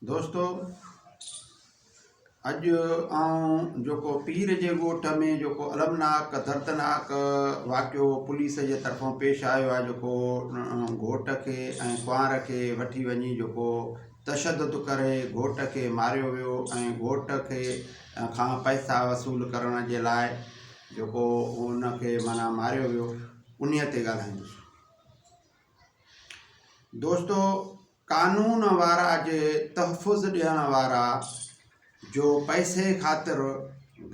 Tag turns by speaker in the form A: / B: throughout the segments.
A: دوستو اڄ آئون جيڪو پير جي ڳوٺ ۾ جيڪو المناڪ دردناڪ واقعو پوليس جي طرفان پيش آيو آهي جيڪو گهوٽ کي ۽ ڪنوار کي وٺي وڃي جيڪو تشدد ڪري گهوٽ کي ماريو ويو ۽ گهوٽ کي کان پئسا وصول ڪرڻ جي لاء جيڪو ان کي معنيٰ ماريو ويو انهي تي ڳالهائيندس. دوستو قانون وارا جي تحفظ ڏيڻ وارا جو پئسي خاطر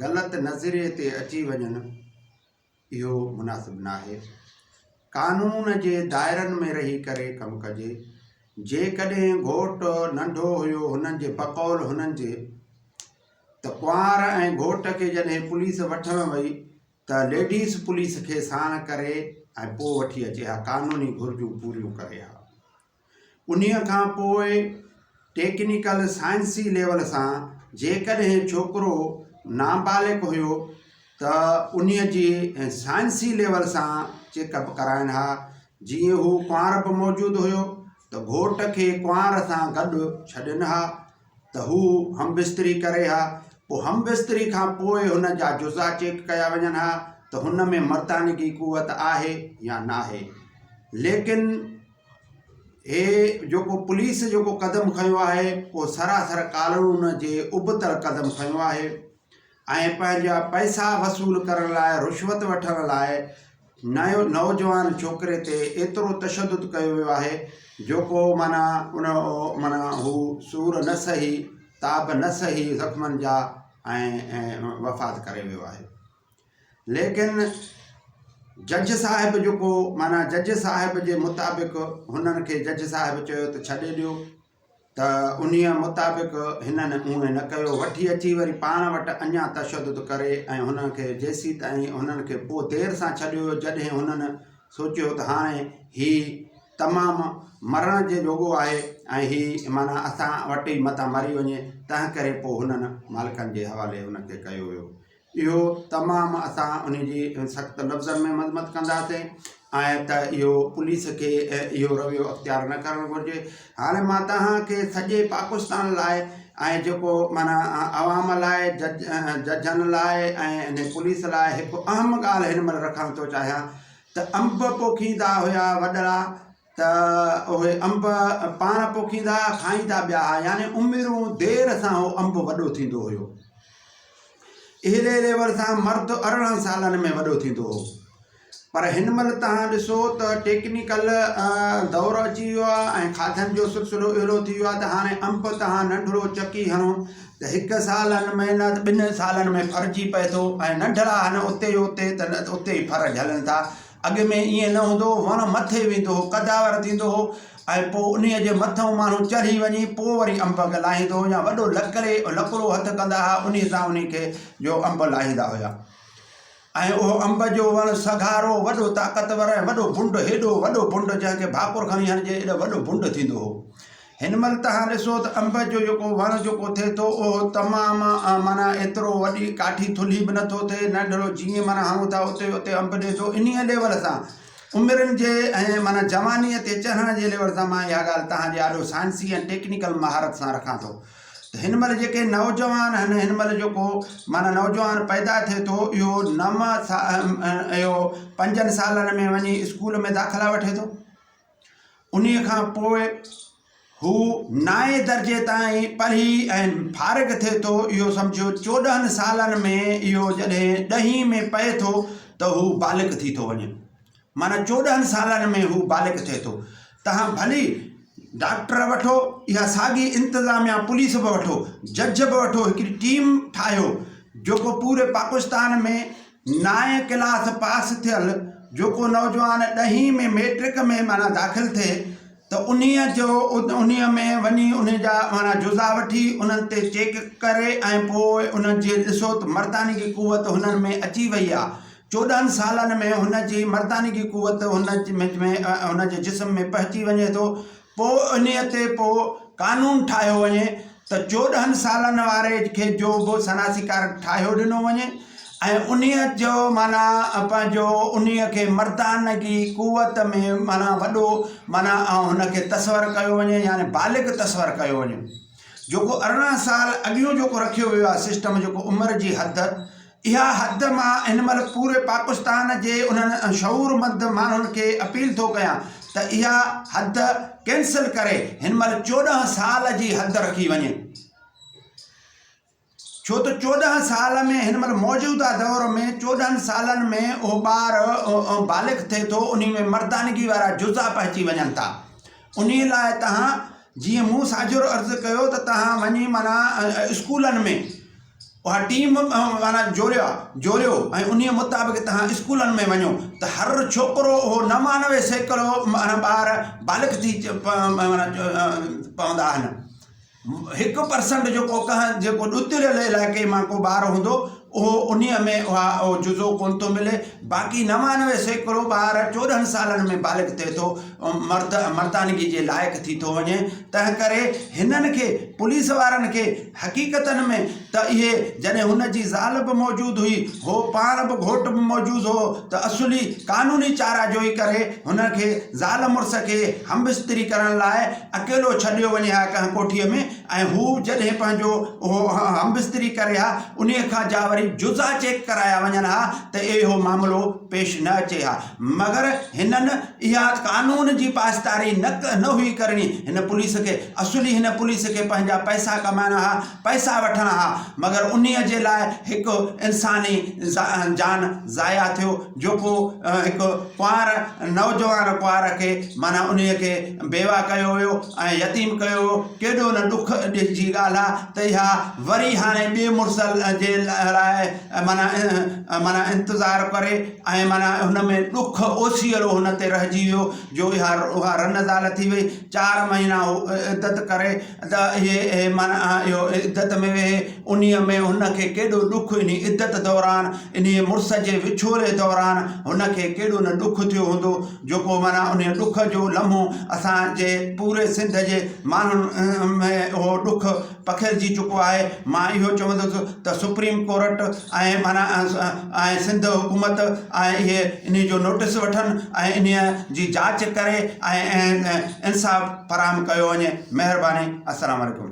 A: غلط نظريي تي اچي وڃن اهو مناسب ناهي. قانون جي دائرن ۾ رهي ڪري ڪم ڪجي. جيڪڏهن گهوٽ ننڍو هيو هنن جي بقول هنن جي ته ڪنوار ۽ گهوٽ کي جڏهن پوليس وٺڻ وئي ته ليڊيز پوليس کي ساڻ ڪري ۽ پوء وٺي اچي ها قانوني گهرجون پوريون ڪري ها. انهيء کان پوء ٽيڪنيڪل سائنسي ليول سان جيڪڏهن ڇوڪرو نابالغ هيو ته انهيء جي سائنسي ليول سان چيڪ اپ ڪرائين ها جيئن هو ڪنوار به موجود هيو ته گهوٽ کي ڪنوار سان گڏ ڇڏين ها ته هو هم بستري ڪري ها، پوء هم بستري کان پوء هن جا جزا چيڪ ڪيا وڃن ها ته هن ۾ مردانگي قوت آهي يا ناهي. ليڪن هي جيڪو پوليس جيڪو قدم کنيو آهي اهو سراسر قانون جي ابتڙ قدم کنيو آهي. ۽ پنهنجا پئسا وصول ڪرڻ لاء رشوت وٺڻ لاء نيو نوجوان ڇوڪري تي ايترو تشدد ڪيو ويو آهي جو ڪو معنيٰ ان معنيٰ هو سور نه سهي تاب نه سهي زخمن جا ۽ وفات ڪري ويو آهي ليڪن جج صاحب جيڪو معنيٰ جج صاحب جي مطابق هنن کي جج صاحب چيو ته ڇڏي ڏيو ته انهيء مطابق هنن اونهي نه ڪيو. وٺي اچي وري پاڻ وٽ اڃا تشدد ڪري ۽ هنن کي جيسيتائين هنن کي پوء دير سان ڇڏيو ويو جڏهن هنن سوچيو ته هاڻي هي تمام مرڻ جي جوڳو آهي ۽ هي معنيٰ اسان وٽ ئي متان مري وڃي تنهنڪري پوء هنن مالڪن جي حوالي هن کي ڪيو ويو. اهو تمام اسان ان جي سخت لفظن ۾ مذمت ڪنداسين ۽ ته اهو پوليس کي اهو رويو اختيار نه ڪرڻ گهرجي هاڻي مان توهان کي سڄي پاڪستان لاء ۽ جيڪو معنيٰ عوام لاء جج ججن لاء ۽ ان پوليس لاء هڪ اهم ڳالهه هن مهل رکڻ ٿو چاهيان ته انب پوکيندا هيا وڏڙا ته اهي انب پاڻ پوکيندا کائيندا ٻيا ها يعني عمرون دير سان اهو انب وڏو ٿيندو هيو اهڙي ليول سان مرد 18 سالن ۾ وڏو ٿيندو هو پر هن مهل توهان ڏسو ته ٽيڪنيڪل دور اچي ويو آهي ۽ کاڌن جو سلسلو اهڙو ٿي ويو آهي ته هاڻي انب توهان ننڍڙو چڪي هڻو ته هڪ سالن ۾ نه ته ٻن سالن ۾ ڦرجي پئي ٿو ۽ ننڍڙا هن اتي جو اتي ته اتي ئي ڦر جهلن ٿا اڳ ۾ ائين نه هوندو هو، وڻ مٿي ويندو هو، قداور ٿيندو هو ۽ پوء انهيء جي مٿئون ماڻهو چڙهي وڃي پوء وري انب کي لاهيندو هو يا وڏو لڪڙي لڪڙو هٿ ڪندا ها انهيء سان انهي کي جو انب لاهيندا هيا ۽ اهو انب جو وڻ سگهارو وڏو طاقتور ۽ وڏو بنڊ هيڏو وڏو بنڊ جنهن کي ڀاڪر کڻي هڻجي ايڏو وڏو بنڊ ٿيندو هو. هن مهل توهان ڏسو ته انب جو جيڪو وڻ جيڪو ٿئي ٿو اهو تمام معنيٰ ايترو وڏي ڪاٺي ٿلهي به نٿو ٿئي ننڍڙو جيئن معنيٰ هڻون ٿا اتي اتي انب ڏئي ٿو انهيء ليول سان عمرين جي ۽ معنيٰ جوانيء تي چڙهڻ جي ليول سان مان اها ڳالهه توهان جي آڏو سائنسي ۽ ٽيڪنيڪل مهارت سان رکان ٿو ته هن مهل جيڪي نوجوان آهن هن مهل جيڪو معنيٰ نوجوان پيدا ٿئي ٿو اهو نو اهو پنجن سالن ۾ وڃي اسڪول ۾ داخلا وٺي ٿو انهيء کان پوء هو نائين درجي تائين پڙهي ۽ فارغ ٿئي ٿو. اهو سمجهو 14 سالن ۾ اهو جڏهن ڏهين ۾ پئي ٿو ته هو بالغ ٿي ٿو وڃي. معنيٰ 14 سالن ۾ هو بالغ ٿئي ٿو. توهان ڀلي ڊاڪٽر وٺو، اها ساڳي انتظاميا پوليس به وٺو، جج به وٺو، هڪڙي ٽيم ٺاهيو جيڪو پوري پاڪستان ۾ نائين ڪلاس پاس ٿيل جيڪو نوجوان ڏهين ۾ ميٽرڪ ۾ معنيٰ داخل ٿئي ته انهيء جو انهيء ۾ وڃي انهي جا معنيٰ جزا وٺي انهن تي چيڪ ڪري ۽ پوء انهن جي ڏسو ته مردانگي قوت هنن ۾ اچي وئي آ 14 سالن ۾ هن جي مردانگي قوت هن ۾ هن جي جسم ۾ پهچي وڃي ٿو پوء انهيء تي پوء قانون ٺاهيو وڃي ته 14 سالن واري کي جو به شناسي ڪارڊ ٺاهيو ڏنو وڃي ۽ انهيء جو معنيٰ پنهنجو انهيء کي مردانگي قوت ۾ معنيٰ وڏو معنيٰ هن کي تصور ڪيو وڃي يعني بالغ تصور ڪيو وڃي. جيڪو 18 سال اڳيون جيڪو رکيو ويو آهي سسٽم جيڪو عمر جي حد اها حد مان هن مهل پوري پاڪستان جي انهن شعور مند ماڻهن کي اپيل ٿو ڪيان ته اها حد ڪينسل ڪري هن مهل 14 سال جي حد رکي وڃي. ڇو ته 14 سال ۾ هن مهل موجوده دور ۾ 14 سالن ۾ اهو ٻار بالغ ٿئي ٿو انهي ۾ مردانگي وارا جزا پهچي وڃن ٿا انهي لاء تهان جيئن مون ساجهر عرض ڪيو ته تهان وڃي معنيٰ اسڪولن ۾ اها ٽيم معنيٰ جوڙيو جوڙيو ۽ انهي مطابق تهان اسڪولن ۾ وڃو ته هر ڇوڪرو اهو 99% معنيٰ ٻار بالغ ٿي معنيٰ پوندا آهن هڪ پرسنٽ جيڪو ڪنهن جيڪو ڏتڙيل علائقي مان ڪو ٻار هوندو اهو انهيء ۾ اها اهو جزو ڪونه ٿو ملي باقي 99% ٻار 14 سالن ۾ بالغ ٿئي ٿو مرد مردانگي جي لائق ٿي ٿو وڃي تنهن ڪري هنن کي پوليس وارن کي حقيقتن ۾ ته اهي جڏهن هن جي زال به موجود هئي هو پاڻ به گهوٽ به موجود هو ته اصلي قانوني چارا جوئي ڪري هن کي زال مڙس کي همبستري ڪرڻ لاء اڪيلو ڇڏيو وڃي ها ڪنهن ڪوٺيء ۾ ۽ هو جڏهن پنهنجو اهو همبستري ڪري ها، انهيء کان جا وري جزا چيڪ ڪرايا وڃن ها ته اهو معاملو پيش نه اچي ها. مگر هنن اها قانون جي پاسداري نه نه هئي ڪرڻي. هن پوليس کي اصلي هن پوليس کي پنهنجا پئسا ڪمائڻا ها، پئسا وٺڻا ها، مگر انهيء جي لاء هڪ انساني جان ضايع ٿيو، جيڪو هڪ ڪنوار نوجوان ڪنوار کي معنيٰ انهيء کي بيواهه ڪيو ويو ۽ يتيم ڪيو ويو، ڪيڏو نه ڏک جي ڳالهه آ ته اها وري هاڻي ٻئي مڙس جي لاء معنيٰ معنيٰ انتظار ڪري ۽ معنيٰ هن ۾ ڏک اوسيئڙو هن تي رهجي ويو جو اها اها رن زال ٿي وئي، چار مهينا هو عدت ڪري ته اهي معنيٰ اهو عدت ۾ ويهي انهيء ۾ هن کي ڪيڏو ڏک انهي عدت دوران انهيء مڙس جي وڇوڙي دوران هن کي ڪيڏو نه ڏک ٿيو هوندو جيڪو معنيٰ انهيء ڏک جو لمحو اسان جي پوري سنڌ جي ماڻهن ۾ اهو ڏک پکڙجي چڪو آهي مان اهو چوندس ته سپريم ڪورٽ ۽ معنيٰ ۽ سنڌ حڪومت ۽ اهي انهي جو نوٽس وٺن ۽ انهيء جي جاچ ڪري ۽ انصاف فراهم ڪيو وڃي مهرباني السلام عليڪم.